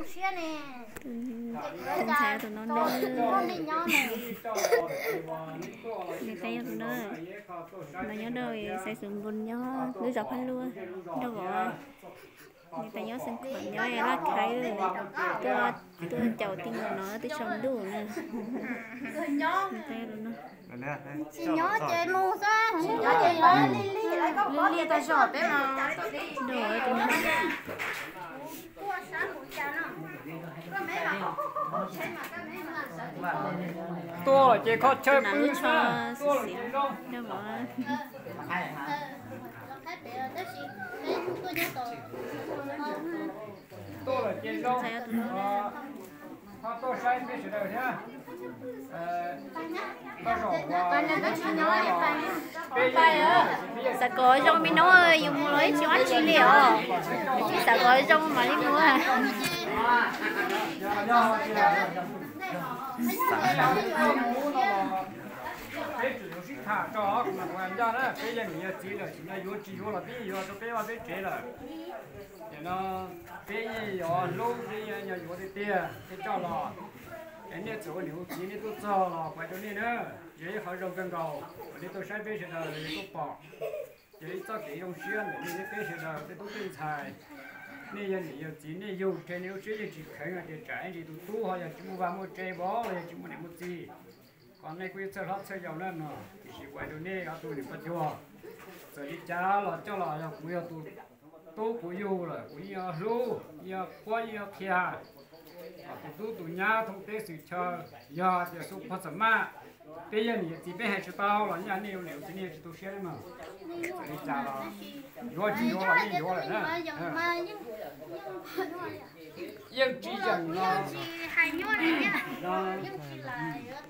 Tus ntxhais tus no na, nws tais yog tus no, no nyob rau xaiv xus npus nyob lub zos Phaj Luaj nrog vauv. Nws tais nyob xeev Khuam nyob Laj Khaiv, tuaj caum tij nkaus no twb tsaus ntuj na. Nws tais yog tus no. Tsis nyob ces mus xwb, tsis nyob ces li li tag zog peb mas. Tuaj ces kho chaw pw xwb, tuaj lawm ces zoo. Tuaj lawm ces zoo. Ho tuaj saib peb sawv daws thiab. Xav kom zoo me noob, yus mus los ib tsis ua dab tsi li os. Xav kom zoo mam li mus. Peb tseem yuav sib tham tso, kuv mam ua ncaj na, peb yog niam yog txiv lawm, tsis yog yuav tsis yuav los peb yuav rau peb vaj peb tsev lawm. Nim no peb yeej yuav hlub, peb yeej yuav tiag tiag, peb coj los. Es nej txawm ua niam ua txiv nej tuaj txog los kuv hais rau nej na, yog ib qhov zoo kawg nkaus uas nej tuaj saib peb sawv daws los yog tuaj pom. Yog ib txoj kev zoo siab ntawm nej thiab peb sawv daws tej tub tej ntxhais. Nej yog niam yog txiv nej yug ces nej lub siab yeej tsis kheev hais tias tsam ib ntsis tus tub ho yog tsis muaj vaj muaj tsev vov los yog tsis muaj niam muaj txiv. Qhov nej kuj yeej txhawj hlob txhawj yau na no, tiam sis kuv hais rau nej ob tug niam pog cuag, txawm li cas los coj los yog kuv yog tus tub kuv yug lawm kuv yeej yuav hlub, yeej yuav qhuab, yeej yuav qhia. Kom tus tub tus nyab thoob teb xwm chaw, yog tias xu phoj txam maj, peb yog niam yog txiv peb hais tsis tau los yeej nej ua niam ua txiv nej yeej tsis tu siab li mas. Txawm li cas los yuav tsis yuav los yeej yuav lawm na. Yeej tsis yeem no.